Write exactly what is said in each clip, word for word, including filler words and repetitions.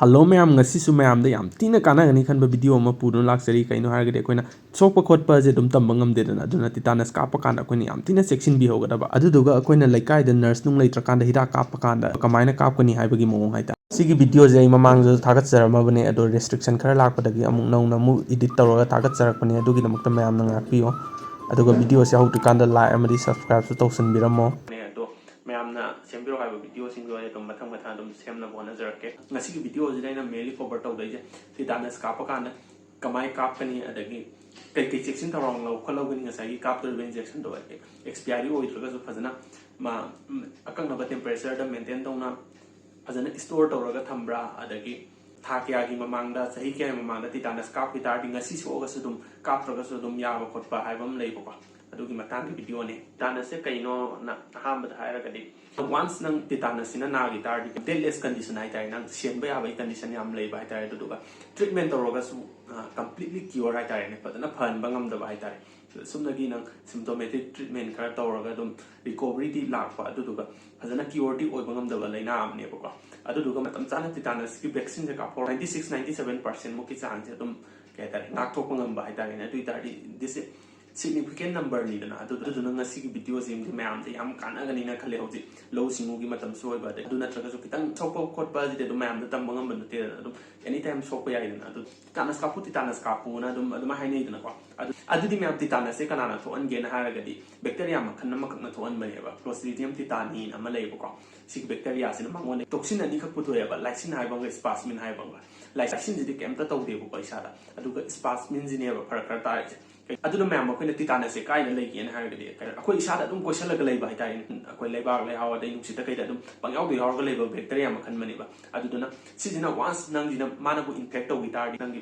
Hello ꯃꯌꯥꯝ, ꯉꯁꯤꯁꯨ ꯃꯌꯥꯝꯗ ꯌꯥꯝ ꯊꯤꯅ ꯀꯥꯟꯅꯒꯅꯤ ꯈꯟꯕ ꯚꯤꯗꯤꯑꯣ ꯑꯃ ꯄꯨꯗꯨꯅ ꯂꯥꯛꯆꯔꯤ꯫ ꯀꯩꯅꯣ ꯍꯥꯏꯔꯒꯗꯤ ꯑꯩꯈꯣꯏꯅ ꯁꯣꯛꯄ ꯈꯣꯠꯄꯁꯦ ꯑꯗꯨꯝ ꯇꯝꯕ ꯉꯝꯗꯦꯗꯅ, ꯑꯗꯨꯅ ꯇꯤꯇꯥꯅꯁ ꯀꯥꯞꯄ ꯀꯥꯟꯗ ꯑꯩꯈꯣꯏꯅ ꯌꯥꯝ ꯊꯤꯅ ꯆꯦꯛꯁꯤꯟꯕꯤꯍꯧꯒꯗꯕ꯫ ꯑꯗꯨꯗꯨꯒ ꯑꯩꯈꯣꯏꯅ ꯂꯩꯀꯥꯏꯗ ꯅꯔꯁ ꯅꯨꯡ ꯂꯩꯇ꯭ꯔꯀꯥꯟꯗ ꯍꯤꯗꯥꯛ ꯀꯥꯞꯄ ꯀꯥꯟꯗ ꯀꯃꯥꯏꯅ ꯀꯥꯞꯀꯅꯤ ꯍꯥꯏꯕꯒꯤ ꯃꯑꯣꯡ ꯍꯥꯏꯇꯥꯔꯦ꯫ ꯁꯤꯒꯤ ꯚꯤꯗꯤꯑꯣꯁꯦ ꯑꯩ ꯃꯃꯥꯡꯗꯁꯨ ꯊꯥꯒꯠꯆꯔꯝꯃꯕꯅꯦ, ꯑꯗꯣ ꯔꯦꯁꯇ꯭ꯔꯤꯛꯁꯟ ꯈꯔ ꯂꯥꯛꯄꯗꯒꯤ ꯑꯃꯨꯛ ꯅꯧꯅ ꯑꯃꯨꯛ ꯏꯗꯤꯠ ꯇꯧꯔꯒ ꯊꯥꯒꯠꯆꯔꯛꯄꯅꯦ꯫ ꯑꯗꯨꯒꯤꯗꯃꯛꯇ ꯃꯌꯥꯝꯅ ꯉꯥꯛꯄꯤꯌꯣ꯫ ꯑꯗꯨꯒ ꯚꯤꯗꯤꯑꯣꯁꯦ ꯍꯧꯗ꯭ꯔꯤꯀꯥꯟꯗ ꯂꯥꯏꯛ ꯑꯃꯗꯤ ꯁꯕꯁꯀ꯭ꯔꯥꯏꯕꯁꯨ ꯇꯧꯁꯤꯟꯕꯤꯔꯝꯃꯣ꯫ ꯑꯗꯣ ꯃꯌꯥꯝꯅ ꯁꯦꯝꯕꯤꯔꯣ ꯍꯥꯏꯕ ꯚꯤꯗꯤꯑꯣꯁꯤꯡꯗꯣ ꯑꯩ ꯑꯗꯨꯝ ꯃꯊꯪ ꯃꯊꯪ ꯑꯗꯨꯝ ꯁꯦꯝꯅꯕ ꯍꯣꯠꯅꯖꯔꯛꯀꯦ꯫ ꯉꯁꯤꯒꯤ ꯚꯤꯗꯤꯑꯣꯁꯤꯗ ꯑꯩꯅ ꯃꯦꯟꯂꯤ ꯀꯣꯚꯔ ꯇꯧꯗꯣꯏꯁꯦ ꯇꯤꯇꯥꯅꯁ ꯀꯥꯞꯄ ꯀꯥꯟꯗ ꯀꯃꯥꯏ ꯀꯥꯞꯀꯅꯤ, ꯑꯗꯒꯤ ꯀꯩꯀꯩ ꯆꯦꯛꯁꯤꯟ ꯊꯧꯔꯥꯡ ꯂꯧꯈꯠꯍꯧꯒꯅꯤ, ꯉꯁꯥꯏꯒꯤ ꯀꯥꯞꯇꯣꯔꯤꯕ ꯏꯟꯖꯦꯛꯁꯟꯗꯣ ꯑꯦꯛꯁꯄꯤꯌꯥꯔꯤ ꯑꯣꯏꯗ꯭ꯔꯒꯁꯨ ꯐꯖꯅ ꯃꯥ, ꯎꯝ, ꯑꯀꯛꯅꯕ ꯇꯦꯝꯄꯔꯦꯆꯔꯗ ꯃꯦꯟꯇꯦꯟ ꯇꯧꯅ ꯐꯖꯅ ꯏꯁꯇꯣꯔ ꯇꯧꯔꯒ ꯊꯝꯕ꯭ꯔꯥ, ꯑꯗꯒꯤ ꯊꯥ ꯀꯌꯥꯒꯤ ꯃꯃꯥꯡꯗ, ꯆꯍꯤ ꯀꯌꯥꯒꯤ ꯃꯃꯥꯡꯗ ꯇꯤꯇꯥꯅꯁ ꯀꯥꯞꯈꯤ ꯇꯥꯔꯗꯤ ꯉꯁꯤ ꯁꯣꯛꯑꯒꯁꯨ ꯑꯗꯨꯝ, ꯀꯥꯞꯇ꯭ꯔꯒꯁꯨ ꯑꯗꯨꯝ ꯌꯥꯕ ꯈꯣꯠꯄ ꯍꯥꯏꯕ ꯑꯃ ꯂꯩꯕꯀꯣ꯫ ꯑꯗꯨꯒꯤ ꯃꯇꯥꯡꯒꯤ ꯚꯤꯗꯤꯑꯣꯅꯦ꯫ ꯇꯤꯇꯥꯅꯁꯁꯦ ꯀꯩꯅꯣꯅ ꯑꯍꯥꯟꯕꯗ ꯍꯥꯏꯔꯒꯗꯤ, ꯋꯥꯟꯁ ꯅꯪ ꯇꯤꯇꯥꯅꯁꯁꯤꯅ ꯅꯥꯈꯤ ꯇꯥꯔꯗꯤ, ꯗꯦꯠꯂꯦꯁ ꯀꯟꯗꯤꯁꯟ ꯍꯥꯏꯇꯥꯔꯦ, ꯅꯪ ꯁꯤꯍꯟꯕ ꯌꯥꯕꯒꯤ ꯀꯟꯗꯤꯁꯟ ꯌꯥꯝ ꯂꯩꯕ ꯍꯥꯏꯇꯥꯔꯦ꯫ ꯑꯗꯨꯗꯨꯒ ꯇ꯭ꯔꯤꯠꯃꯦꯟ ꯇꯧꯔꯒꯁꯨ ꯀꯝꯄ꯭ꯂꯤꯠꯂꯤ ꯀ꯭ꯌꯣꯔ ꯍꯥꯏꯇꯥꯔꯦꯅꯦ, ꯐꯖꯅ ꯐꯍꯟꯕ ꯉꯝꯗꯕ ꯍꯥꯏꯇꯥꯔꯦ꯫ ꯁꯨꯞꯅꯒꯤ ꯅꯪ ꯁꯤꯝꯇꯣꯃꯦꯇꯤꯛ ꯇ꯭ꯔꯤꯠꯃꯦꯟ ꯈꯔ ꯇꯧꯔꯒ ꯑꯗꯨꯝ ꯔꯤꯀꯣꯕꯔꯤꯗꯤ ꯂꯥꯛꯄ, ꯑꯗꯨꯗꯨꯒ ꯐꯖꯅ ꯀ꯭ꯌꯣꯔꯗꯤ ꯑꯣꯏꯕ ꯉꯝꯗꯕ ꯂꯥꯏꯅꯥ ꯑꯃꯅꯦꯕꯀꯣ꯫ ꯑꯗꯨꯗꯨꯒ ꯃꯇꯝ ꯆꯥꯅ ꯇꯤꯇꯥꯅꯁꯀꯤ ꯚꯦꯛꯁꯤꯟꯁꯦ ꯀꯥꯞꯍꯧꯔ ninety six, ninety seven percent ꯃꯨꯛꯀꯤ ꯆꯥꯡꯁꯦ ꯑꯗꯨꯝ, ꯀꯩ ꯍꯥꯏꯇꯥꯔꯦ, ꯉꯥꯛꯊꯣꯛꯄ ꯉꯝꯕ ꯍꯥꯏꯇꯥꯔꯦꯅꯦ꯫ ꯑꯗꯨ ꯑꯣꯏ ꯇꯥꯔꯗꯤ this is significant numberꯅꯤꯗꯅ꯫ ꯑꯗꯨ, ꯑꯗꯨꯗꯨꯅ ꯉꯁꯤꯒꯤ ꯚꯤꯗꯤꯑꯣꯁꯤꯃꯗꯤ ꯃꯌꯥꯝꯗ ꯌꯥꯝ ꯀꯥꯟꯅꯒꯅꯤꯅ ꯈꯜꯂꯦ꯫ ꯍꯧꯖꯤꯛ ꯂꯧꯎ ꯁꯤꯡꯎꯒꯤ ꯃꯇꯝꯁꯨ ꯑꯣꯏꯕ, ꯑꯗꯩ ꯑꯗꯨ ꯅꯠꯇ꯭ꯔꯒꯁꯨ ꯈꯤꯇꯪ ꯁꯣꯛꯄ ꯈꯣꯠꯄ ꯑꯁꯤꯗꯤ ꯑꯗꯨꯝ ꯃꯌꯥꯝꯗ ꯇꯝꯕ ꯉꯝꯕ ꯅꯠꯇꯦꯗꯅ꯫ ꯑꯗꯨꯝ ꯑꯦꯅꯤ ꯇꯥꯏꯝ ꯁꯣꯛꯄ ꯌꯥꯏꯗꯅ꯫ ꯑꯗꯨ ꯇꯤꯇꯥꯅꯁ ꯀꯥꯞꯄꯨ, ꯇꯤꯇꯥꯅꯁ ꯀꯥꯞꯄꯨꯅ ꯑꯗꯨꯝ ꯑꯗꯨꯃꯥꯏꯅ ꯍꯥꯏꯅꯩꯗꯅꯀꯣ꯫ ꯑꯗꯨ, ꯑꯗꯨꯗꯤ ꯃꯌꯥꯝ ꯇꯤꯇꯥꯅꯁꯁꯦ ꯀꯅꯥꯅ ꯊꯣꯛꯍꯟꯒꯦꯅ ꯍꯥꯏꯔꯒꯗꯤ ꯕꯦꯛꯇꯦꯔꯤꯌꯥ ꯃꯈꯜ ꯑꯃꯈꯛꯅ ꯊꯣꯛꯍꯟꯕꯅꯦꯕ, ꯀ꯭ꯂꯣꯁꯇ꯭ꯔꯤꯗꯤꯌꯝ ꯇꯤꯇꯥꯅꯤꯅ ꯑꯃ ꯂꯩꯌꯦꯕꯀꯣ꯫ ꯁꯤꯒꯤ ꯕꯦꯛꯇꯦꯔꯤꯌꯥꯁꯤꯅ ꯃꯉꯣꯟꯗ ꯇꯣꯛꯁꯤꯟ ꯑꯅꯤꯈꯛ ꯄꯨꯊꯣꯛꯑꯦꯕ, ꯂꯥꯏꯁꯤꯟ ꯍꯥꯏꯕ ꯑꯃꯒ ꯁ꯭ꯄꯥꯁꯃꯤꯟ ꯍꯥꯏꯕ ꯑꯃꯒ꯫ ꯂꯥꯏꯁꯤꯟꯁꯤꯗꯤ ꯀꯩꯝꯇ ꯇꯧꯗꯦꯕꯀꯣ ꯏꯁꯥꯗ, ꯑꯗꯨꯒ ꯁ꯭ꯄꯥꯁꯃꯤꯟꯁꯤꯅꯦꯕ ꯐꯔꯛ ꯈꯔ ꯇꯥꯔꯤꯁꯦ꯫ ꯑꯗꯨꯅ ꯃꯌꯥꯝ, ꯑꯩꯈꯣꯏꯅ ꯇꯤꯇꯥꯅꯁꯁꯦ ꯀꯥꯏꯗ ꯂꯩꯒꯦꯅ ꯍꯥꯏꯔꯒꯗꯤ, ꯑꯩꯈꯣꯏ ꯏꯁꯥꯗ ꯑꯗꯨꯝ ꯀꯣꯏꯁꯜꯂꯒ ꯂꯩꯕ ꯍꯥꯏꯇꯥꯔꯦꯅꯦ꯫ ꯑꯩꯈꯣꯏ ꯂꯩꯕꯥꯛ ꯂꯩꯍꯥꯎ ꯑꯗꯩ ꯅꯨꯡꯁꯤꯠꯇ ꯀꯩꯗ ꯑꯗꯨꯝ ꯄꯪꯌꯥꯎꯗ ꯌꯥꯎꯔꯒ ꯂꯩꯕ ꯕꯦꯛꯇꯦꯔꯤꯌꯥ ꯃꯈꯜ ꯑꯃꯅꯦꯕ꯫ ꯑꯗꯨꯗꯨꯅ ꯁꯤꯁꯤꯅ ꯋꯥꯟꯁ ꯅꯪꯁꯤꯅ, ꯃꯥꯅꯕꯨ ꯏꯟꯐꯦꯛ ꯇꯧꯈꯤ ꯇꯥꯔꯗꯤ, ꯅꯪꯒꯤ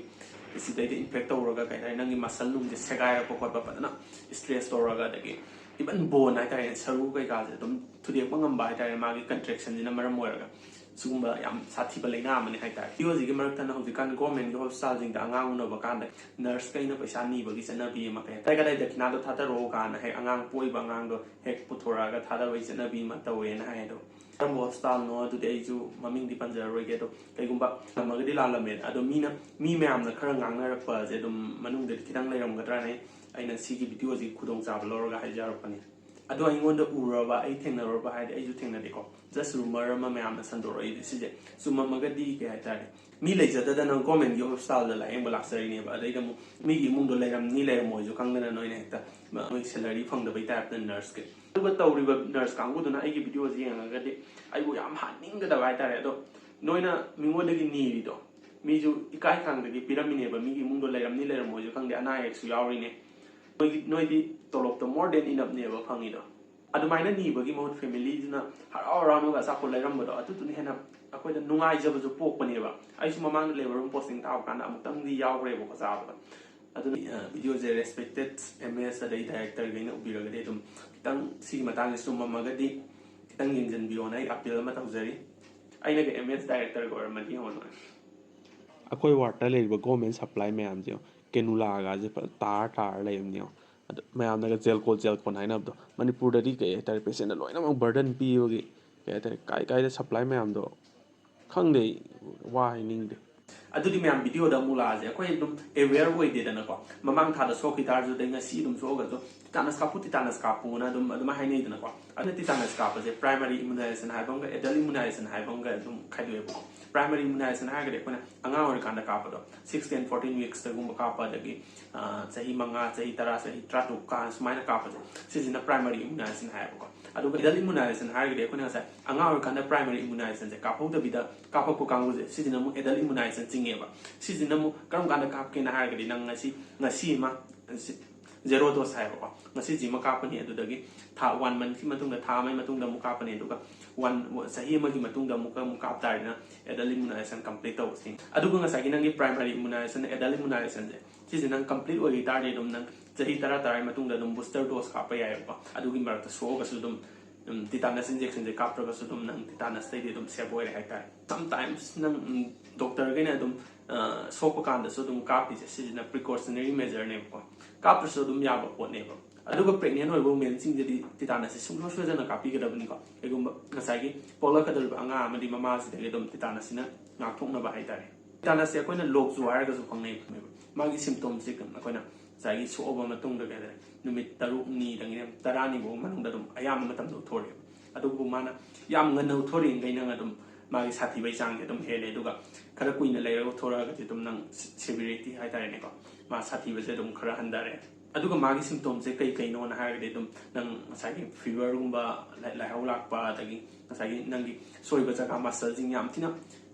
ꯁꯤꯗꯩꯗ ꯏꯟꯐꯦꯛ ꯇꯧꯔꯒ, ꯀꯩ ꯍꯥꯏꯇꯥꯔꯦ, ꯅꯪꯒꯤ ꯃꯁꯜ ꯅꯨꯡꯁꯦ ꯁꯦꯒꯥꯏꯔꯛꯄ ꯈꯣꯠꯄ, ꯐꯖꯅ ꯏꯁꯇ꯭ꯔꯦꯁ ꯇꯧꯔꯒ, ꯑꯗꯒꯤ ꯏꯚꯟ ꯕꯣꯟ ꯍꯥꯏꯇꯥꯔꯦꯅꯦ, ꯁꯔꯨ ꯀꯩꯀꯥꯁꯦ ꯑꯗꯨꯝ ꯊꯨꯗꯦꯛꯄ ꯉꯝꯕ ꯍꯥꯏꯇꯥꯔꯦ, ꯃꯥꯒꯤ ꯀꯟꯇ꯭ꯔꯦꯛꯁꯟꯁꯤꯅ ꯃꯔꯝ ꯑꯣꯏꯔꯒ꯫ ꯁꯤꯒꯨꯝꯕ ꯌꯥꯝ ꯁꯥꯊꯤꯕ ꯂꯥꯏꯅꯥ ꯑꯃꯅꯤ ꯍꯥꯏꯇꯥꯔꯦ꯫ ꯚꯤꯗꯤꯑꯣꯁꯤꯒꯤ ꯃꯔꯛꯇꯅ ꯍꯧꯖꯤꯛꯀꯥꯟ ꯒꯣꯔꯃꯦꯟꯒꯤ ꯍꯣꯁꯄꯤꯇꯥꯜꯁꯤꯡꯗ ꯑꯉꯥꯡ ꯎꯅꯕ ꯀꯥꯟꯗ ꯅꯔꯁꯈꯩꯅ ꯄꯩꯁꯥ ꯅꯤꯕꯒꯤ ꯆꯠꯅꯕꯤ ꯑꯃ, ꯀꯩ ꯍꯥꯏꯇꯥꯔꯦ, ꯀꯗꯥꯏ ꯀꯗꯥꯏ ꯗꯈꯤꯅꯥꯗꯣ ꯊꯥꯗꯔꯛꯑꯣ ꯀꯥꯏꯅ ꯍꯦꯛ ꯑꯉꯥꯡ ꯄꯣꯛꯏꯕ ꯑꯉꯥꯡꯗꯣ ꯍꯦꯛ ꯄꯨꯊꯣꯔꯛꯑꯒ ꯊꯥꯗꯕꯒꯤ ꯆꯠꯅꯕꯤ ꯑꯃ ꯇꯧꯋꯦꯅ ꯍꯥꯏ꯫ ꯑꯗꯣ ꯀꯔꯝꯕ ꯍꯣꯁꯄꯤꯇꯥꯜꯅꯣ ꯑꯗꯨꯗꯤ ꯑꯩꯁꯨ ꯃꯃꯤꯡꯗꯤ ꯄꯟꯖꯔꯔꯣꯏꯒꯦ꯫ ꯑꯗꯣ ꯀꯩꯒꯨꯝꯕ ꯂꯥꯜꯂꯝꯃꯒꯗꯤ ꯂꯥꯜꯂꯝꯃꯦ꯫ ꯑꯗꯣ ꯃꯤꯅ, ꯃꯤ ꯃꯌꯥꯝꯅ ꯈꯔ ꯉꯥꯡꯅꯔꯛꯄꯁꯦ ꯑꯗꯨꯝ ꯃꯅꯨꯡꯗꯗꯤ ꯈꯤꯇꯪ ꯂꯩꯔꯝꯒꯗ꯭ꯔꯥꯅ ꯑꯩꯅ ꯁꯤꯒꯤ ꯚꯤꯗꯤꯑꯣꯁꯤ ꯈꯨꯗꯣꯡꯆꯥꯕ ꯂꯧꯔꯒ ꯍꯥꯏꯖꯔꯛꯄꯅꯤ꯫ ꯑꯗꯣ ꯑꯩꯉꯣꯟꯗ ꯎꯔꯕ, ꯑꯩ ꯊꯦꯡꯅꯔꯨꯔꯕ ꯍꯥꯏꯗꯤ ꯑꯩꯁꯨ ꯊꯦꯡꯅꯗꯦꯀꯣ, just ꯔꯨꯃꯔ ꯑꯃ ꯃꯌꯥꯝꯅ ꯁꯟꯗꯣꯔꯛꯏ꯫ ꯁꯤꯁꯦ ꯆꯨꯝꯃꯝꯃꯒꯗꯤ ꯀꯩ ꯍꯥꯏꯇꯥꯔꯦ, ꯃꯤ ꯂꯩꯖꯗꯗꯅ ꯒꯣꯔꯃꯦꯟꯒꯤ ꯍꯣꯁꯄꯤꯇꯥꯜꯗ ꯂꯥꯌꯦꯡꯕ ꯂꯥꯛꯆꯔꯤꯅꯦꯕ꯫ ꯑꯗꯩꯗ ꯑꯃꯨꯛ ꯃꯤꯒꯤ ꯏꯃꯨꯡꯗꯣ ꯂꯩꯔꯝꯅꯤ ꯂꯩꯔꯝꯃꯣꯏꯁꯨ ꯈꯪꯗꯅ ꯅꯣꯏꯅ ꯍꯦꯛꯇ ꯃꯣꯏ ꯁꯦꯂꯔꯤ ꯐꯪꯗꯕꯩ ꯇꯥꯏꯞꯇ ꯅꯔꯁꯀꯤ꯫ ꯑꯗꯨꯒ ꯇꯧꯔꯤꯕ ꯅꯔꯁ ꯀꯥꯡꯕꯨꯗꯨꯅ ꯑꯩꯒꯤ ꯚꯤꯗꯤꯑꯣꯁꯤ ꯌꯦꯡꯉꯒꯗꯤ ꯑꯩꯕꯨ ꯌꯥꯝ ꯍꯥꯠꯅꯤꯡꯒꯗꯕ ꯍꯥꯏꯇꯥꯔꯦ꯫ ꯑꯗꯣ ꯅꯣꯏꯅ ꯃꯤꯉꯣꯟꯗꯒꯤ ꯅꯤꯔꯤꯗꯣ, ꯃꯤꯁꯨ ꯏꯀꯥꯏ ꯈꯥꯡꯗꯒꯤ ꯄꯤꯔꯝꯃꯤꯅꯦꯕ, ꯃꯤꯒꯤ ꯏꯃꯨꯡꯗꯣ ꯂꯩꯔꯝꯅꯤ ꯂꯩꯔꯝꯃꯣꯏꯁꯨ ꯈꯪꯗꯦ, ꯑꯅꯥ ꯑꯌꯦꯛꯁꯨ ꯌꯥꯎꯔꯤꯅꯦ꯫ ꯅꯣꯏꯒꯤ, ꯅꯣꯏꯗꯤ ꯇꯣꯂꯣꯞꯇꯣ more than enoughꯅꯦꯕ ꯐꯪꯉꯤꯗꯣ꯫ ꯑꯗꯨꯃꯥꯏꯅ ꯅꯤꯕꯒꯤ ꯃꯍꯨꯠ ꯐꯦꯃꯤꯂꯤꯗꯨꯅ ꯍꯔꯥꯎ ꯍꯔꯥꯎꯅꯒ ꯑꯆꯥꯄꯣꯠ ꯂꯩꯔꯝꯕꯗꯣ, ꯑꯗꯨꯗꯨꯅ ꯍꯦꯟꯅ ꯑꯩꯈꯣꯏꯗ ꯅꯨꯡꯉꯥꯏꯖꯕꯁꯨ ꯄꯣꯛꯄꯅꯦꯕ꯫ ꯑꯩꯁꯨ ꯃꯃꯥꯡꯗ ꯂꯦꯕꯔ ꯔꯨꯝ ꯄꯣꯁꯇꯤꯡ ꯇꯥꯕ ꯀꯥꯟꯗ ꯑꯃꯨꯛꯇꯪꯗꯤ ꯌꯥꯎꯈ꯭ꯔꯦꯕꯀꯣ ꯆꯥꯕꯗꯣ꯫ ꯑꯗꯨꯅ, ꯑ, ꯚꯤꯗꯤꯑꯣꯁꯦ ꯔꯦꯁꯄꯦꯛꯇꯦꯠ ꯑꯦꯝ ꯑꯦꯁ ꯑꯗꯩ ꯗꯥꯏꯔꯦꯛꯇꯔꯈꯩꯅ ꯎꯕꯤꯔꯒꯗꯤ ꯑꯗꯨꯝ ꯈꯤꯇꯪ ꯁꯤꯒꯤ ꯃꯇꯥꯡꯁꯦ ꯆꯨꯝꯃꯝꯃꯒꯗꯤ ꯈꯤꯇꯪ ꯌꯦꯡꯁꯤꯟꯕꯤꯌꯣꯅ ꯑꯩ ꯑꯄꯤꯜ ꯑꯃ ꯇꯧꯖꯔꯤ꯫ ꯑꯩꯅꯒ ꯑꯦꯝ ꯑꯦꯁ ꯗꯥꯏꯔꯦꯛꯇꯔꯒ ꯑꯣꯏꯔꯝꯃꯗꯤ ꯌꯦꯡꯉꯣ ꯅꯣꯏ꯫ ꯑꯩꯈꯣꯏ ꯋꯥꯔꯠꯇ ꯂꯩꯔꯤꯕ ꯒꯣꯔꯃꯦꯟ ꯁꯄ꯭ꯂꯥꯏ ꯃꯌꯥꯝꯁꯦ ꯌꯦꯡꯉꯣ, ꯀꯦꯅꯨꯂꯥꯒꯁꯦ ꯐꯖꯅ ꯇꯥꯔ ꯇꯥꯔ ꯂꯩꯕꯅꯤ ꯌꯦꯡꯉꯣ꯫ ꯑꯗ ꯃꯌꯥꯝꯅꯒ ꯖꯦꯜꯀꯣꯟ ꯖꯦꯜꯀꯣꯟ ꯍꯥꯏꯅꯕꯗꯣ, ꯃꯅꯤꯄꯨꯔꯗꯗꯤ ꯀꯩ ꯍꯥꯏꯇꯥꯔꯦ, ꯄꯦꯁꯦꯟꯗ ꯂꯣꯏꯅꯃꯛ ꯕꯔꯗꯟ ꯄꯤꯕꯒꯤ ꯀꯩ ꯍꯥꯏꯇꯥꯔꯦ, ꯀꯥꯏ ꯀꯥꯏꯗ ꯁꯄ꯭ꯂꯥꯏ ꯃꯌꯥꯝꯗꯣ ꯈꯪꯗꯦ, ꯑꯩ ꯋꯥ ꯍꯥꯏꯅꯤꯡꯗꯦ꯫ ꯑꯗꯨꯗꯤ ꯃꯌꯥꯝ ꯚꯤꯗꯤꯑꯣꯗ ꯑꯃꯨꯛ ꯂꯥꯛꯑꯁꯦ꯫ ꯑꯩꯈꯣꯏ ꯑꯗꯨꯝ ꯑꯦꯋꯦꯌꯔ ꯑꯣꯏꯗꯦꯗꯅꯀꯣ, ꯃꯃꯥꯡ ꯊꯥꯗ ꯁꯣꯛꯈꯤ ꯇꯥꯔꯁꯨ ꯑꯗꯩ ꯉꯁꯤ ꯑꯗꯨꯝ ꯁꯣꯛꯑꯒꯁꯨ ꯇꯤꯇꯥꯅꯁ ꯀꯥꯞꯄꯨ, ꯇꯤꯇꯥꯅꯁ ꯀꯥꯞꯄꯨꯅ ꯑꯗꯨꯝ ꯑꯗꯨꯃꯥꯏꯅ ꯍꯥꯏꯅꯩꯗꯅꯀꯣ꯫ ꯑꯗꯨꯅ ꯇꯤꯇꯥꯅꯁ ꯀꯥꯞꯄꯁꯦ ꯄ꯭ꯔꯥꯏꯃꯔꯤ ꯏꯃꯨꯅꯥꯏꯖꯦꯁꯟ ꯍꯥꯏꯕ ꯑꯃꯒ ꯑꯦꯗꯜ ꯏꯃꯨꯅꯥꯏꯖꯦꯁꯟ ꯍꯥꯏꯕ ꯑꯃꯒ ꯑꯗꯨꯝ ꯈꯥꯏꯗꯣꯛꯑꯦꯕꯀꯣ꯫ ꯄ꯭ꯔꯥꯏꯃꯔꯤ ꯏꯃꯨꯅꯥꯏꯖꯦꯁꯟ ꯍꯥꯏꯔꯒꯗꯤ ꯑꯩꯈꯣꯏꯅ ꯑꯉꯥꯡ ꯑꯣꯏꯔꯤꯀꯥꯟꯗ ꯀꯥꯞꯄꯗꯣ, ꯁꯤꯛꯁ ꯇꯦꯟ ꯐꯣꯔꯇꯤꯟ ꯋꯤꯛꯁꯇꯒꯨꯝꯕ ꯀꯥꯞꯄ, ꯑꯗꯒꯤ, ꯑ, ꯆꯍꯤ ꯃꯉꯥ, ꯆꯍꯤ ꯇꯔꯥ, ꯆꯍꯤ ꯇꯔꯥꯇꯔꯨꯛ ꯀꯥ ꯁꯨꯃꯥꯏꯅ ꯀꯥꯞꯄꯁꯦ, ꯁꯤꯁꯤꯅ ꯄ꯭ꯔꯥꯏꯃꯔꯤ ꯏꯃꯨꯅꯥꯏꯖꯦꯁꯟ ꯍꯥꯏꯌꯦꯕꯀꯣ꯫ ꯑꯗꯨꯒ ꯑꯦꯗꯜ ꯏꯃꯨꯅꯥꯏꯖꯦꯁꯟ ꯍꯥꯏꯔꯒꯗꯤ ꯑꯩꯈꯣꯏꯅ ꯉꯁꯥꯏ ꯑꯉꯥꯡ ꯑꯣꯏꯔꯤꯀꯥꯟꯗ ꯄ꯭ꯔꯥꯏꯃꯔꯤ ꯏꯃꯨꯅꯥꯏꯖꯦꯁꯟꯁꯦ ꯀꯥꯞꯍꯧꯗꯕꯤꯗ ꯀꯥꯞꯄꯛꯄ ꯀꯥꯡꯕꯨꯁꯦ, ꯁꯤꯁꯤꯅ ꯑꯃꯨꯛ ꯑꯦꯗꯜ ꯏꯃꯨꯅꯥꯏꯖꯦꯁꯟ ꯆꯤꯡꯉꯦꯕ꯫ ꯁꯤꯁꯤꯅ ꯑꯃꯨꯛ ꯀꯔꯝ ꯀꯥꯟꯗ ꯀꯥꯞꯀꯦꯅ ꯍꯥꯏꯔꯒꯗꯤ ꯅꯪ ꯉꯁꯤ, ꯉꯁꯤ ꯑꯃ, ꯖꯦꯔꯣ ꯗꯣꯁ ꯍꯥꯏꯕꯀꯣ, ꯉꯁꯤꯁꯤꯃ ꯀꯥꯞꯄꯅꯤ, ꯑꯗꯨꯗꯒꯤ ꯊꯥ ꯋꯥꯟ ꯃꯟꯊꯀꯤ ꯃꯇꯨꯡꯗ, ꯊꯥ ꯑꯃꯒꯤ ꯃꯇꯨꯡꯗ ꯑꯃꯨꯛ ꯀꯥꯞꯄꯅꯤ, ꯑꯗꯨꯒ ꯋꯥꯟ, ꯆꯍꯤ ꯑꯃꯒꯤ ꯃꯇꯨꯡꯗ ꯑꯃꯨꯛꯀ ꯑꯃꯨꯛ ꯀꯥꯞ ꯇꯥꯔꯦꯅ ꯑꯦꯗꯜ ꯏꯃꯨꯅꯥꯏꯖꯦꯁꯟ ꯀꯝꯄ꯭ꯂꯤꯠ ꯇꯧꯕꯁꯤꯡ꯫ ꯑꯗꯨꯒ ꯉꯁꯥꯏꯒꯤ ꯅꯪꯒꯤ ꯄ꯭ꯔꯥꯏꯃꯔꯤ ꯏꯃꯨꯅꯥꯏꯖꯦꯁꯟ, ꯑꯦꯗꯜ ꯏꯃꯨꯅꯥꯏꯖꯦꯁꯟꯁꯦ, ꯁꯤꯁꯦ ꯅꯪ ꯀꯝꯄ꯭ꯂꯤꯠ ꯑꯣꯏꯈꯤ ꯇꯥꯔꯗꯤ ꯑꯗꯨꯝ ꯅꯪ ꯆꯍꯤ ꯇꯔꯥ ꯇꯔꯥꯒꯤ ꯃꯇꯨꯡꯗ ꯑꯗꯨꯝ ꯕꯨꯁꯇꯔ ꯗꯣꯁ ꯀꯥꯞꯄ ꯌꯥꯏꯑꯕꯀꯣ꯫ ꯑꯗꯨꯒꯤ ꯃꯔꯛꯇ ꯁꯣꯛꯑꯒꯁꯨ ꯑꯗꯨꯝ, ꯎꯝ, ꯇꯤꯇꯥꯅꯁ ꯏꯟꯖꯦꯛꯁꯟꯁꯦ ꯀꯥꯞꯇ꯭ꯔꯒꯁꯨ ꯑꯗꯨꯝ ꯅꯪ ꯇꯤꯇꯥꯅꯁꯇꯩꯗꯤ ꯑꯗꯨꯝ ꯁꯦꯞ ꯑꯣꯏꯔꯦ ꯍꯥꯏꯇꯥꯔꯦ꯫ ꯁꯝꯇꯥꯏꯝꯁ ꯅꯪ, ꯎꯝ, ꯗꯣꯛꯇꯔꯈꯩꯅ ꯑꯗꯨꯝ, ꯑ, ꯁꯣꯛꯄ ꯀꯥꯟꯗꯁꯨ ꯑꯗꯨꯝ ꯀꯥꯞꯄꯤꯁꯦ, ꯁꯤꯁꯤꯅ ꯄ꯭ꯔꯤꯀꯣꯁꯅꯔꯤ ꯃꯦꯖꯔꯅꯦꯕꯀꯣ꯫ ꯀꯥꯞꯇ꯭ꯔꯁꯨ ꯑꯗꯨꯝ ꯌꯥꯕ ꯄꯣꯠꯅꯦꯕ꯫ ꯑꯗꯨꯒ pregnant ꯑꯣꯏꯕ womenꯁꯤꯡꯗꯗꯤ tetanusꯁꯦ ꯁꯨꯡꯁꯣꯏ ꯁꯣꯏꯗꯅ ꯀꯥꯞꯄꯤꯒꯗꯕꯅꯤꯀꯣ꯫ ꯀꯩꯒꯨꯝꯕ ꯉꯁꯥꯏꯒꯤ ꯄꯣꯛꯂꯛꯀꯗꯧꯔꯤꯕ ꯑꯉꯥꯡ ꯑꯃꯗꯤ ꯃꯃꯥꯁꯤꯗꯒꯤ ꯑꯗꯨꯝ tetanusꯁꯤꯅ ꯉꯥꯛꯊꯣꯛꯅꯕ ꯍꯥꯏꯇꯥꯔꯦ꯫ Tetanusꯁꯦ ꯑꯩꯈꯣꯏꯅ ꯂꯣꯛ ꯆꯨ ꯍꯥꯏꯔꯒꯁꯨ ꯈꯪꯅꯩ꯫ ꯃꯥꯒꯤ symptomꯁꯦ ꯑꯩꯈꯣꯏꯅ ꯉꯁꯥꯏꯒꯤ ꯁꯣꯛꯑꯕ ꯃꯇꯨꯡꯗ ꯀꯩ ꯍꯥꯏꯇꯥꯔꯦ, ꯅꯨꯃꯤꯠ ꯇꯔꯨꯛꯅꯤꯗꯒꯤ ꯇꯔꯥꯅꯤ ꯐꯥꯎ ꯃꯅꯨꯡꯗ ꯑꯗꯨꯝ ꯑꯌꯥꯝꯕ ꯃꯇꯝꯗ ꯎꯠꯊꯣꯔꯛꯑꯦꯕ꯫ ꯑꯗꯨꯕꯨ ꯃꯥꯅ ꯌꯥꯝ ꯉꯟꯅ ꯎꯠꯊꯣꯔꯛꯏꯈꯩ ꯅꯪ ꯑꯗꯨꯝ ꯃꯥꯒꯤ ꯁꯥꯊꯤꯕꯩ ꯆꯥꯡꯁꯦ ꯑꯗꯨꯝ ꯍꯦꯜꯂꯦ꯫ ꯑꯗꯨꯒ ꯈꯔ ꯀꯨꯏꯅ ꯂꯩꯔꯒ ꯎꯠꯊꯣꯔꯛꯑꯒꯗꯤ ꯑꯗꯨꯝ ꯅꯪ severity ꯍꯥꯏꯇꯥꯔꯦꯅꯦꯀꯣ, ꯃꯥ ꯁꯥꯊꯤꯕꯁꯦ ꯑꯗꯨꯝ ꯈꯔ ꯍꯟꯊꯔꯦ꯫ ꯑꯗꯨꯒ ꯃꯥꯒꯤ symptomꯁꯦ ꯀꯩ ꯀꯩꯅꯣꯅ ꯍꯥꯏꯔꯒꯗꯤ ꯑꯗꯨꯝ ꯅꯪ ꯉꯁꯥꯏꯒꯤ feverꯒꯨꯝꯕ, ꯂꯥꯏ-, ꯂꯥꯏꯍꯧ ꯂꯥꯛꯄ, ꯑꯗꯒꯤ ꯉꯁꯥꯏꯒꯤ ꯅꯪꯒꯤ ꯁꯣꯏꯕ ꯖꯒꯥ muscleꯁꯤꯡ ꯌꯥꯝ ꯊꯤꯅ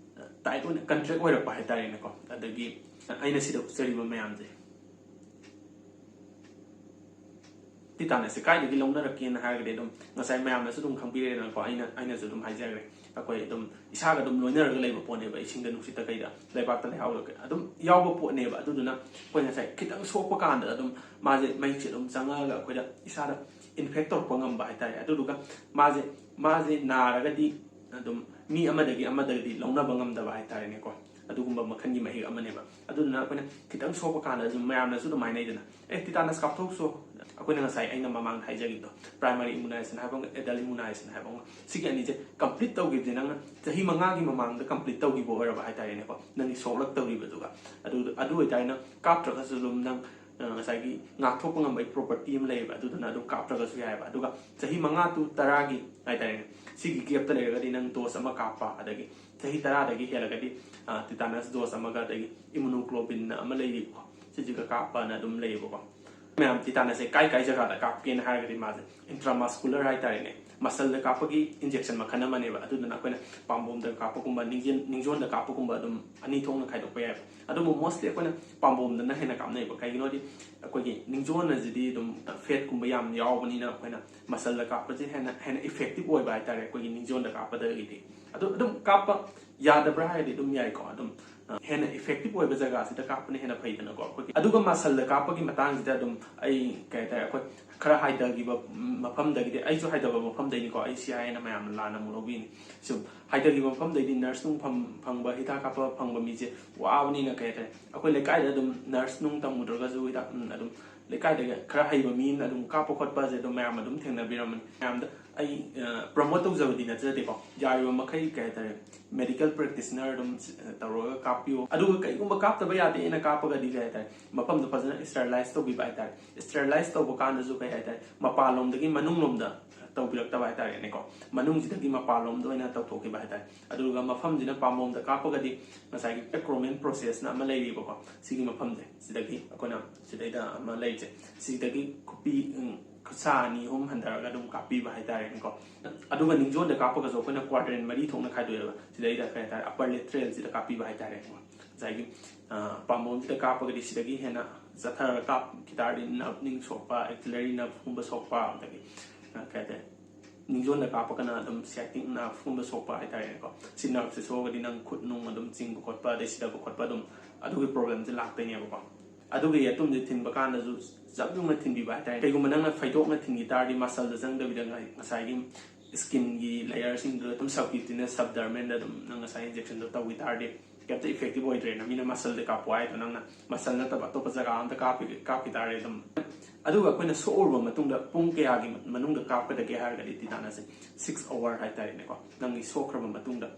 tight ꯑꯣꯏꯅ contract ꯑꯣꯏꯔꯛꯄ ꯍꯥꯏꯇꯥꯔꯦꯅꯦꯀꯣ꯫ ꯑꯗꯒꯤ ꯑꯩꯅ ꯁꯤꯗ ꯎꯠꯆꯔꯤꯕ ꯃꯌꯥꯝꯁꯦ, tetanusꯁꯦ ꯀꯥꯏꯗꯒꯤ ꯂꯧꯅꯔꯛꯀꯦꯅ ꯍꯥꯏꯔꯒꯗꯤ ꯑꯗꯨꯝ ꯉꯁꯥꯏ ꯃꯌꯥꯝꯅꯁꯨ ꯑꯗꯨꯝ ꯈꯪꯕꯤꯔꯦꯗꯅꯀꯣ, ꯑꯩꯅ, ꯑꯩꯅꯁꯨ ꯑꯗꯨꯝ ꯍꯥꯏꯖꯈ꯭ꯔꯦ꯫ ꯑꯩꯈꯣꯏ ꯑꯗꯨꯝ ꯏꯁꯥꯒ ꯑꯗꯨꯝ ꯂꯣꯏꯅꯔꯒ ꯂꯩꯕ ꯄꯣꯠꯅꯦꯕ, ꯏꯁꯤꯡꯗ, ꯅꯨꯡꯁꯤꯠꯇ, ꯀꯩꯗ, ꯂꯩꯕꯥꯛꯇ, ꯂꯩꯍꯥꯎꯗ ꯑꯗꯨꯝ ꯌꯥꯎꯕ ꯄꯣꯠꯅꯦꯕ꯫ ꯑꯗꯨꯗꯨꯅ ꯑꯩꯈꯣꯏ ꯉꯁꯥꯏ ꯈꯤꯇꯪ ꯁꯣꯛꯄ ꯀꯥꯟꯗ ꯑꯗꯨꯝ ꯃꯥꯁꯦ, ꯃꯍꯤꯛꯁꯦ ꯑꯗꯨꯝ ꯆꯪꯉꯛꯑꯒ ꯑꯩꯈꯣꯏꯗ, ꯏꯁꯥꯗ infect ꯇꯧꯔꯛꯄ ꯉꯝꯕ ꯍꯥꯏꯇꯥꯔꯦ꯫ ꯑꯗꯨꯗꯨꯒ ꯃꯥꯁꯦ, ꯃꯥꯁꯦ ꯅꯥꯔꯒꯗꯤ ꯑꯗꯨꯝ ꯃꯤ ꯑꯃꯗꯒꯤ ꯑꯃꯗꯒꯤ ꯂꯧꯅꯕ ꯉꯝꯗꯕ ꯍꯥꯏꯇꯥꯔꯦꯅꯦꯀꯣ꯫ ꯑꯗꯨꯒꯨꯝꯕ ꯃꯈꯜꯒꯤ ꯃꯍꯤꯛ ꯑꯃꯅꯦꯕ꯫ ꯑꯗꯨꯗꯨꯅ ꯑꯩꯈꯣꯏꯅ ꯈꯤꯇꯪ ꯁꯣꯛꯄ ꯀꯥꯟꯗ ꯑꯗꯨꯝ ꯃꯌꯥꯝꯅꯁꯨ ꯑꯗꯨꯝ ꯍꯥꯏꯅꯩꯗꯅ, "ꯑꯦ, tetanus ꯀꯥꯞꯊꯣꯛꯁꯣ"꯫ ꯑꯩꯈꯣꯏꯅ ꯉꯁꯥꯏ ꯑꯩꯅ ꯃꯃꯥꯡꯗ ꯍꯥꯏꯖꯈꯤꯕꯗꯣ, primary immunization ꯍꯥꯏꯕ ꯑꯃꯒ adult immunization ꯍꯥꯏꯕ ꯑꯃꯒ, ꯁꯤꯒꯤ ꯑꯅꯤꯁꯦ complete ꯇꯧꯈꯤꯕꯁꯦ, ꯅꯪꯅ ꯆꯍꯤ ꯃꯉꯥꯒꯤ ꯃꯃꯥꯡꯗ complete ꯇꯧꯈꯤꯕ ꯑꯣꯏꯔꯕ ꯍꯥꯏꯇꯥꯔꯦꯅꯦꯀꯣ, ꯅꯪꯒꯤ ꯁꯣꯛꯂꯛꯇꯧꯔꯤꯕꯗꯨꯒ꯫ ꯑꯗꯨ, ꯑꯗꯨ ꯑꯣꯏꯇꯥꯔꯗꯤ ꯅꯪ ꯀꯥꯞꯇ꯭ꯔꯒꯁꯨ ꯑꯗꯨꯝ ꯅꯪ, ꯑ, ꯉꯁꯥꯏꯒꯤ ꯉꯥꯛꯊꯣꯛꯄ ꯉꯝꯕꯒꯤ property ꯑꯃ ꯂꯩꯌꯦꯕ꯫ ꯑꯗꯨꯗꯨꯅ ꯑꯗꯨꯝ ꯀꯥꯞꯇ꯭ꯔꯒꯁꯨ ꯌꯥꯏꯑꯕ꯫ ꯑꯗꯨꯒ ꯆꯍꯤ ꯃꯉꯥ to ꯇꯔꯥꯒꯤ ꯍꯥꯏꯇꯥꯔꯦꯅꯦ, ꯁꯤꯒꯤ gapꯇ ꯂꯩꯔꯒꯗꯤ ꯅꯪ dose ꯑꯃ ꯀꯥꯞꯄ, ꯑꯗꯒꯤ ꯆꯍꯤ ꯇꯔꯥꯗꯒꯤ ꯍꯦꯜꯂꯒꯗꯤ, ꯑ, tetanus dose ꯑꯃꯒ, ꯑꯗꯒꯤ immunoglobulinꯅ ꯑꯃ ꯂꯩꯔꯤꯕꯀꯣ, ꯁꯤꯁꯤꯒ ꯀꯥꯞꯄꯅ ꯑꯗꯨꯝ ꯂꯩꯌꯦꯕꯀꯣ꯫ ꯃꯌꯥꯝ, tetanusꯁꯦ ꯀꯥꯏ ꯀꯥꯏ ꯖꯒꯥꯗ ꯀꯥꯞꯀꯦꯅ ꯍꯥꯏꯔꯒꯗꯤ, ꯃꯥꯁꯦ intramuscular ꯍꯥꯏꯇꯥꯔꯦꯅꯦ, muscleꯗ ꯀꯥꯞꯄꯒꯤ injection ꯃꯈꯜ ꯑꯃꯅꯦꯕ꯫ ꯑꯗꯨꯗꯨꯅ ꯑꯩꯈꯣꯏꯅ ꯄꯥꯝꯕꯣꯝꯗ ꯀꯥꯞꯄꯒꯨꯝꯕ, ꯅꯤꯡꯖꯦꯜ-, ꯅꯤꯡꯖꯣꯟꯗ ꯀꯥꯞꯄꯒꯨꯝꯕ ꯑꯗꯨꯝ ꯑꯅꯤ ꯊꯣꯛꯅ ꯈꯥꯏꯗꯣꯛꯄ ꯌꯥꯏꯕ꯫ ꯑꯗꯨꯕꯨ mostly ꯑꯩꯈꯣꯏꯅ ꯄꯥꯝꯕꯣꯝꯗꯅ ꯍꯦꯟꯅ ꯀꯥꯞꯅꯩꯕ꯫ ꯀꯩꯒꯤꯅꯣꯗꯤ ꯑꯩꯈꯣꯏꯒꯤ ꯅꯤꯡꯖꯣꯟ ꯑꯁꯤꯗꯤ ꯑꯗꯨꯝ fatꯀꯨꯝꯕ ꯌꯥꯝ ꯌꯥꯎꯕꯅꯤꯅ ꯑꯩꯈꯣꯏꯅ muscleꯗ ꯀꯥꯞꯄꯁꯦ ꯍꯦꯟꯅ, ꯍꯦꯟꯅ effective ꯑꯣꯏꯕ ꯍꯥꯏꯇꯥꯔꯦ, ꯑꯩꯈꯣꯏꯒꯤ ꯅꯤꯡꯖꯣꯟꯗ ꯀꯥꯞꯄꯗꯒꯤꯗꯤ꯫ ꯑꯗꯨ ꯑꯗꯨꯝ ꯀꯥꯞꯄ ꯌꯥꯗꯕ꯭ꯔꯥ ꯍꯥꯏꯔꯗꯤ ꯑꯗꯨꯝ ꯌꯥꯏꯀꯣ꯫ ꯑꯗꯨꯝ, ꯑ, ꯍꯦꯟꯅ effective ꯑꯣꯏꯕ ꯖꯒꯥꯁꯤꯗ ꯀꯥꯞꯄꯅ ꯍꯦꯟꯅ ꯐꯩꯗꯅꯀꯣ ꯑꯩꯈꯣꯏꯒꯤ꯫ ꯑꯗꯨꯒ muscleꯗ ꯀꯥꯞꯄꯒꯤ ꯃꯇꯥꯡꯁꯤꯗ ꯑꯗꯨꯝ ꯑꯩ, ꯀꯩ ꯍꯥꯏꯇꯥꯔꯦ, ꯑꯩꯈꯣꯏ ꯈꯔ ꯍꯥꯏꯊꯈꯤꯕ ꯃꯐꯝꯗꯒꯤꯗꯤ, ꯑꯩꯁꯨ ꯍꯥꯏꯊꯕ ꯃꯐꯝꯗꯩꯅꯤꯀꯣ, ꯑꯩ ꯁꯤ ꯍꯥꯏꯅ ꯃꯌꯥꯝꯅ ꯂꯥꯟꯅ ꯑꯃꯨꯛ ꯂꯧꯕꯤꯅꯤ꯫ ꯁꯨꯝ ꯍꯥꯏꯊꯈꯤꯕ ꯃꯐꯝꯗꯩꯗꯤ nurse ꯅꯨꯡ ꯐꯪ-, ꯐꯪꯕ, ꯍꯤꯗꯥꯛ ꯀꯥꯞꯄ ꯐꯪꯕ ꯃꯤꯁꯦ ꯋꯥꯕꯅꯤꯅ, ꯀꯩ ꯍꯥꯏꯇꯥꯔꯦ, ꯑꯩꯈꯣꯏ ꯂꯩꯀꯥꯏꯗ ꯑꯗꯨꯝ nurse ꯅꯨꯡ ꯇꯝꯃꯨꯗ꯭ꯔꯒꯁꯨ ꯍꯤꯗꯥꯛ, ꯎꯝ, ꯑꯗꯨꯝ ꯂꯩꯀꯥꯏꯗꯒ ꯈꯔ ꯍꯩꯕ ꯃꯤ ꯑꯃꯅ ꯑꯗꯨꯝ ꯀꯥꯞꯄ ꯈꯣꯠꯄꯁꯦ ꯑꯗꯨꯝ ꯃꯌꯥꯝ ꯑꯗꯨꯝ ꯊꯦꯡꯅꯕꯤꯔꯝꯃꯅꯤ꯫ ꯃꯌꯥꯝꯗ ꯑꯩ ꯄ꯭ꯔꯃꯣꯠ ꯇꯧꯖꯕꯗꯤ ꯅꯠꯆꯗꯦꯀꯣ, ꯌꯥꯔꯤꯕ ꯃꯈꯩ ꯀꯩ ꯍꯥꯏꯇꯥꯔꯦ, ꯃꯦꯗꯤꯀꯦꯜ ꯄ꯭ꯔꯦꯛꯇꯤꯁꯅꯔ ꯑꯗꯨꯝ ꯇꯧꯔꯒ ꯀꯥꯞꯄꯤꯌꯨ꯫ ꯑꯗꯨꯒ ꯀꯩꯒꯨꯝꯕ ꯀꯥꯞꯇꯕ ꯌꯥꯗꯦꯅ ꯀꯥꯞꯄꯒꯗꯤ ꯀꯩ ꯍꯥꯏꯇꯥꯔꯦ, ꯃꯐꯝꯗꯣ ꯐꯖꯅ ꯁ꯭ꯇꯦꯔꯤꯂꯥꯏꯁ ꯇꯧꯕꯤꯕ ꯍꯥꯏꯇꯥꯔꯦ꯫ ꯁ꯭ꯇꯦꯔꯤꯂꯥꯏꯁ ꯇꯧꯕ ꯀꯥꯟꯗꯁꯨ ꯀꯩ ꯍꯥꯏꯇꯥꯔꯦ, ꯃꯄꯥꯟꯂꯣꯝꯗꯒꯤ ꯃꯅꯨꯡꯂꯣꯝꯗ ꯇꯧꯕꯤꯔꯛꯇꯕ ꯍꯥꯏꯇꯥꯔꯦꯅꯦꯀꯣ, ꯃꯅꯨꯡꯁꯤꯗꯒꯤ ꯃꯄꯥꯟꯂꯣꯝꯗ ꯑꯣꯏꯅ ꯇꯧꯊꯣꯛꯈꯤꯕ ꯍꯥꯏꯇꯥꯔꯦ꯫ ꯑꯗꯨꯒ ꯃꯐꯝꯁꯤꯅ ꯄꯥꯝꯕꯣꯝꯗ ꯀꯥꯞꯄꯒꯗꯤ ꯉꯁꯥꯏꯒꯤ ꯀ꯭ꯔꯣꯃꯦꯟ ꯄ꯭ꯔꯣꯁꯦꯁꯅ ꯑꯃ ꯂꯩꯔꯤꯕꯀꯣ, ꯁꯤꯒꯤ ꯃꯐꯝꯁꯦ ꯁꯤꯗꯒꯤ ꯑꯩꯈꯣꯏꯅ ꯁꯤꯗꯩꯗ ꯑꯃ ꯂꯩꯔꯤꯁꯦ, ꯁꯤꯗꯒꯤ ꯈꯨꯄꯤ, ꯎꯝ, ꯈꯨꯠꯁꯥ ꯑꯅꯤ ꯑꯍꯨꯝ ꯍꯟꯊꯔꯒ ꯑꯗꯨꯝ ꯀꯥꯞꯄꯤꯕ ꯍꯥꯏꯇꯥꯔꯦꯅꯦꯀꯣ꯫ ꯑꯗꯨꯒ ꯅꯤꯡꯖꯣꯟꯗ ꯀꯥꯞꯄꯒꯁꯨ ꯑꯩꯈꯣꯏꯅ ꯀ꯭ꯋꯥꯗ꯭ꯔꯦꯟ ꯃꯔꯤ ꯊꯣꯛꯅ ꯈꯥꯏꯗꯣꯛꯑꯦꯕ꯫ ꯁꯤꯗꯩꯗ ꯀꯩ ꯍꯥꯏꯇꯥꯔꯦ, ꯑꯄꯔ ꯂꯦꯇ꯭ꯔꯦꯜꯁꯤꯗ ꯀꯥꯞꯄꯤꯕ ꯍꯥꯏꯇꯥꯔꯦꯀꯣ꯫ ꯉꯁꯥꯏꯒꯤ ꯄꯥꯝꯕꯣꯝꯁꯤꯗ ꯀꯥꯞꯄꯒꯗꯤ ꯁꯤꯗꯒꯤ ꯍꯦꯟꯅ ꯆꯠꯊꯔꯒ ꯀꯥꯞꯈꯤ ꯇꯥꯔꯗꯤ ꯅꯔꯚ ꯅꯤꯡ ꯁꯣꯛꯄ, ꯑꯦꯛꯁꯤꯂꯔꯤ ꯅꯔꯚꯀꯨꯝꯕ ꯁꯣꯛꯄ, ꯑꯗꯒꯤ ꯀꯩ ꯍꯥꯏꯇꯥꯔꯦ, ꯅꯤꯡꯖꯣꯟꯗ ꯀꯥꯞꯄꯒꯅ ꯑꯗꯨꯝ ꯁꯤꯌꯥꯇꯤꯛ ꯅꯔꯚꯀꯨꯝꯕ ꯁꯣꯛꯄ ꯍꯥꯏꯇꯥꯔꯦꯀꯣ꯫ ꯁꯤ ꯅꯔꯚꯁꯦ ꯁꯣꯛꯑꯒꯗꯤ ꯅꯪ ꯈꯨꯠ ꯅꯨꯡ ꯑꯗꯨꯝ ꯆꯤꯡꯕ ꯈꯣꯠꯄ, ꯑꯗꯩ ꯁꯤꯗꯕ ꯈꯣꯠꯄ ꯑꯗꯨꯝ ꯑꯗꯨꯒꯤ ꯄ꯭ꯔꯣꯕ꯭ꯂꯦꯝꯁꯦ ꯂꯥꯛꯇꯣꯏꯅꯦꯕꯀꯣ꯫ ꯑꯗꯨꯒ ꯌꯦꯇꯨꯝꯁꯦ ꯊꯤꯟꯕ ꯀꯥꯟꯗꯁꯨ ꯆꯞ ꯌꯨꯡꯅ ꯊꯤꯟꯕꯤꯕ ꯍꯥꯏꯇꯥꯔꯦ꯫ ꯀꯩꯒꯨꯝꯕ ꯅꯪꯅ ꯐꯩꯗꯣꯛꯅ ꯊꯤꯟꯈꯤ ꯇꯥꯔꯗꯤ ꯃꯁꯜꯗ ꯆꯪꯗꯕꯤꯗ ꯉ-, ꯉꯁꯥꯏꯒꯤ ꯁ꯭ꯀꯤꯟꯒꯤ ꯂꯦꯌꯔꯁꯤꯡꯗꯨꯗ ꯑꯗꯨꯝ ꯁꯕꯀ꯭ꯌꯨꯇꯤꯅꯁ ꯁꯕꯗꯔꯃꯦꯟꯗ ꯑꯗꯨꯝ ꯅꯪ ꯉꯁꯥꯏ ꯏꯟꯖꯦꯛꯁꯟꯗꯣ ꯇꯧꯈꯤ ꯇꯥꯔꯗꯤ ꯀꯩꯝꯇ ꯏꯐꯦꯛꯇꯤꯚ ꯑꯣꯏꯗ꯭ꯔꯦꯅ ꯃꯤꯅ ꯃꯁꯜꯗ ꯀꯥꯞꯄꯣ ꯍꯥꯏꯗꯣ ꯅꯪꯅ ꯃꯁꯜ ꯅꯠꯇꯕ ꯑꯇꯣꯞꯄ ꯖꯒꯥ ꯑꯝꯗ ꯀꯥꯞꯄꯤ, ꯀꯥꯞꯈꯤ ꯇꯥꯔꯗꯤ ꯑꯗꯨꯝ꯫ ꯑꯗꯨꯒ ꯑꯩꯈꯣꯏꯅ ꯁꯣꯛꯎꯔꯕ ꯃꯇꯨꯡꯗ ꯄꯨꯡ ꯀꯌꯥꯒꯤ ꯃꯅꯨꯡꯗ ꯀꯥꯞꯀꯗꯒꯦ ꯍꯥꯏꯔꯒꯗꯤ ꯇꯤꯇꯥꯅꯁꯁꯦ ꯁꯤꯛꯁ ꯑꯋꯥꯔ ꯍꯥꯏꯇꯥꯔꯦꯅꯦꯀꯣ, ꯅꯪꯒꯤ ꯁꯣꯛꯈ꯭ꯔꯕ ꯃꯇꯨꯡꯗ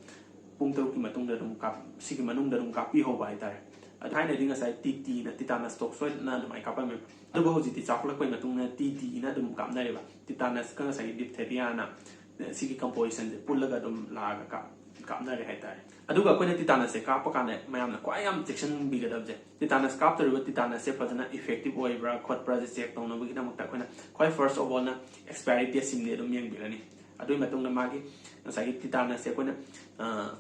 ꯄꯨꯡ ꯇꯔꯨꯛꯀꯤ ꯃꯇꯨꯡꯗ ꯑꯗꯨꯝ ꯀꯥꯞ-, ꯁꯤꯒꯤ ꯃꯅꯨꯡꯗ ꯑꯗꯨꯝ ꯀꯥꯞꯄꯤꯍꯧꯕ ꯍꯥꯏꯇꯥꯔꯦ꯫ ꯑꯗꯨ ꯊꯥꯏꯅꯗꯤ ꯉꯁꯥꯏ ꯇꯤ ꯇꯤꯅ ꯇꯤꯇꯥꯅꯁ ꯇꯣꯛꯁ ꯑꯣꯏꯅ ꯑꯗꯨꯃꯥꯏꯅ ꯀꯥꯞꯄꯝꯃꯦ꯫ ꯑꯗꯨꯕꯨ ꯍꯧꯖꯤꯛꯇꯤ ꯆꯥꯎꯈꯠꯂꯛꯄꯩ ꯃꯇꯨꯡ ꯏꯟꯅ ꯇꯤ ꯇꯤꯅ ꯑꯗꯨꯝ ꯀꯥꯞꯅꯔꯦꯕ꯫ ꯇꯤꯇꯥꯅꯁꯀ ꯉꯁꯥꯏꯒꯤ ꯗꯤꯞꯊꯦꯔꯤꯌꯥꯅ ꯁꯤꯒꯤ ꯀꯝꯄꯣꯖꯤꯁꯟꯁꯦ ꯄꯨꯜꯂꯒ ꯑꯗꯨꯝ ꯂꯥꯛꯑꯒ ꯀꯥꯞ-, ꯀꯥꯞꯅꯔꯦ ꯍꯥꯏꯇꯥꯔꯦ꯫ ꯑꯗꯨꯒ ꯑꯩꯈꯣꯏꯅ ꯇꯤꯇꯥꯅꯁꯁꯦ ꯀꯥꯞꯄ ꯀꯥꯟꯗ ꯃꯌꯥꯝꯅ ꯈ꯭ꯋꯥꯏ ꯌꯥꯝ ꯆꯦꯛꯁꯤꯟꯕꯤꯒꯗꯕꯁꯦ, ꯇꯤꯇꯥꯅꯁ ꯀꯥꯞꯇꯧꯔꯤꯕ ꯇꯤꯇꯥꯅꯁꯁꯦ ꯐꯖꯅ ꯏꯐꯦꯛꯇꯤꯚ ꯑꯣꯏꯕ꯭ꯔꯥ ꯈꯣꯠꯄ꯭ꯔꯥꯁꯦ ꯆꯦꯛ ꯇꯧꯅꯕꯒꯤꯗꯃꯛꯇ ꯑꯩꯈꯣꯏꯅ ꯈ꯭ꯋꯥꯏ ꯐꯥꯔꯁ ꯑꯣꯐ ꯑꯣꯜꯅ ꯑꯦꯛꯁꯄꯥꯏꯔꯤ ꯗꯦꯠꯁꯤꯝꯗꯤ ꯑꯗꯨꯝ ꯌꯦꯡꯕꯤꯔꯅꯤ꯫ ꯑꯗꯨꯒꯤ ꯃꯇꯨꯡꯗ ꯃꯥꯒꯤ ꯉꯁꯥꯏꯒꯤ ꯇꯤꯇꯥꯅꯁꯁꯦ ꯑꯩꯈꯣꯏꯅ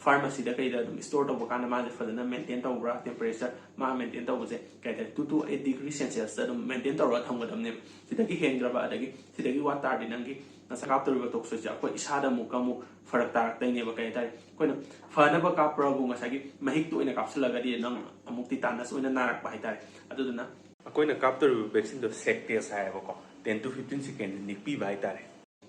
ꯐꯥꯔꯃꯥꯁꯤꯗ ꯀꯩꯗ ꯑꯗꯨꯝ ꯁ꯭ꯇꯣꯔ ꯇꯧꯕ ꯀꯥꯟꯗ ꯃꯥꯁꯦ ꯐꯖꯅ ꯃꯦꯟꯇꯦꯟ ꯇꯧꯕ꯭ꯔꯥ, ꯇꯦꯝꯄꯔꯦꯆꯔ ꯃꯥ ꯃꯦꯟꯇꯦꯟ ꯇꯧꯕꯁꯦ ꯀꯩ ꯍꯥꯏꯇꯥꯔꯦ, ꯇꯨ ꯇꯨ ꯑꯩꯠ ꯗꯤꯒ꯭ꯔꯤ ꯁꯦꯜꯁꯤꯌꯁꯇ ꯑꯗꯨꯝ ꯃꯦꯟꯇꯦꯟ ꯇꯧꯔꯒ ꯊꯝꯒꯗꯕꯅꯦꯕ꯫ ꯁꯤꯗꯒꯤ ꯍꯦꯟꯈ꯭ꯔꯕ ꯑꯗꯒꯤ ꯁꯤꯗꯒꯤ ꯋꯥꯠ ꯇꯥꯔꯗꯤ ꯅꯪꯒꯤ ꯉꯁꯥꯏ ꯀꯥꯞꯇꯧꯔꯤꯕ ꯇꯣꯛꯁꯣꯏꯁꯦ ꯑꯩꯈꯣꯏ ꯏꯁꯥꯗ ꯑꯃꯨꯛꯀ ꯑꯃꯨꯛ ꯐꯔꯛ ꯇꯥꯔꯛꯇꯣꯏꯅꯦꯕ꯫ ꯀꯩ ꯍꯥꯏꯇꯥꯔꯦ, ꯑꯩꯈꯣꯏꯅ ꯐꯅꯕ ꯀꯥꯞꯄ꯭ꯔꯕꯨ ꯉꯁꯥꯏꯒꯤ ꯃꯍꯤꯛꯇꯣ ꯑꯣꯏꯅ ꯀꯥꯞꯁꯤꯜꯂꯒꯗꯤ ꯅꯪ ꯑꯃꯨꯛ ꯇꯤꯇꯥꯅꯁ ꯑꯣꯏꯅ ꯅꯥꯔꯛꯄ ꯍꯥꯏꯇꯥꯔꯦ꯫ ꯑꯗꯨꯗꯨꯅ ꯑꯩꯈꯣꯏꯅ ꯀꯥꯞꯇꯧꯔꯤꯕ ꯚꯦꯛꯁꯤꯟꯗꯣ ꯁꯦꯛ ꯇꯦꯁ ꯍꯥꯏꯌꯦꯕꯀꯣ, ꯇꯦꯟ ꯇꯨ ꯐꯤꯐꯇꯤꯟ ꯁꯦꯀꯦꯟ ꯅꯤꯛꯄꯤꯕ ꯍꯥꯏꯇꯥꯔꯦ꯫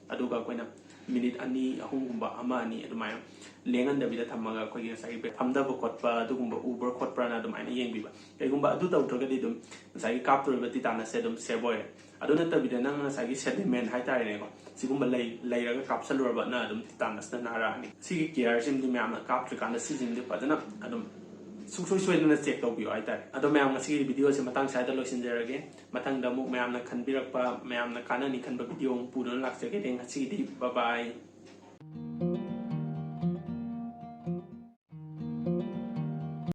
ꯑꯗꯨꯒ ꯑꯩꯈꯣꯏꯅ ꯃꯤꯅꯤꯠ ꯑꯅꯤ ꯑꯍꯨꯝꯒꯨꯝꯕ, ꯑꯃ ꯑꯅꯤ ꯑꯗꯨꯃꯥꯏꯅ ꯂꯦꯡꯍꯟꯗꯕꯤꯗ ꯊꯝꯃꯒ ꯑꯩꯈꯣꯏꯒꯤ ꯉꯁꯥꯏꯒꯤ ꯐꯝꯊꯕ ꯈꯣꯠꯄ ꯑꯗꯨꯒꯨꯝꯕ ꯎꯕ꯭ꯔꯥ ꯈꯣꯠꯄ꯭ꯔꯥꯅ ꯑꯗꯨꯃꯥꯏꯅ ꯌꯦꯡꯕꯤꯕ꯫ ꯀꯩꯒꯨꯝꯕ ꯑꯗꯨ ꯇꯧꯗ꯭ꯔꯒꯗꯤ ꯑꯗꯨꯝ ꯉꯁꯥꯏꯒꯤ ꯀꯥꯞꯇꯣꯔꯤꯕ ꯇꯤꯇꯥꯅꯁꯁꯦ ꯑꯗꯨꯝ ꯁꯦꯞ ꯑꯣꯏꯔꯦ꯫ ꯑꯗꯨ ꯅꯠꯇꯕꯤꯗ ꯅꯪ ꯉꯁꯥꯏꯒꯤ ꯁꯦꯗꯤꯃꯦꯟ ꯍꯥꯏꯇꯥꯔꯦꯅꯦꯀꯣ, ꯁꯤꯒꯨꯝꯕ ꯂꯩ ꯂꯩꯔꯒ ꯀꯥꯞꯁꯜꯂꯨꯔꯕ ꯅꯪ ꯑꯗꯨꯝ ꯇꯤꯇꯥꯅꯁꯅ ꯅꯥꯔꯛꯑꯅꯤ꯫ ꯁꯤꯒꯤ ꯀꯤꯌꯔꯁꯤꯃꯗꯤ ꯃꯌꯥꯝꯅ ꯀꯥꯞꯇ꯭ꯔꯤꯀꯥꯟꯗ ꯁꯤꯁꯤꯃꯗꯤ ꯐꯖꯅ ꯑꯗꯨꯝ ꯁꯨꯡꯁꯣꯏ ꯁꯣꯏꯗꯅ ꯆꯦꯛ ꯇꯧꯕꯤꯌꯨ ꯍꯥꯏꯇꯥꯔꯦ꯫ ꯑꯗꯣ ꯃꯌꯥꯝ, ꯉꯁꯤꯒꯤ ꯚꯤꯗꯤꯑꯣꯁꯦ ꯃꯇꯥꯡ ꯁ꯭ꯋꯥꯏꯗ ꯂꯣꯏꯁꯤꯟꯖꯔꯒꯦ꯫ ꯃꯊꯪꯗ ꯑꯃꯨꯛ ꯃꯌꯥꯝꯅ ꯈꯟꯕꯤꯔꯛꯄ, ꯃꯌꯥꯝꯅ ꯀꯥꯟꯅꯅꯤ ꯈꯟꯕ ꯚꯤꯗꯤꯑꯣ ꯑꯃꯨꯛ ꯄꯨꯗꯨꯅ ꯂꯥꯛꯆꯒꯦ꯫ ꯉꯁꯤꯒꯤꯗꯤ bye bye꯫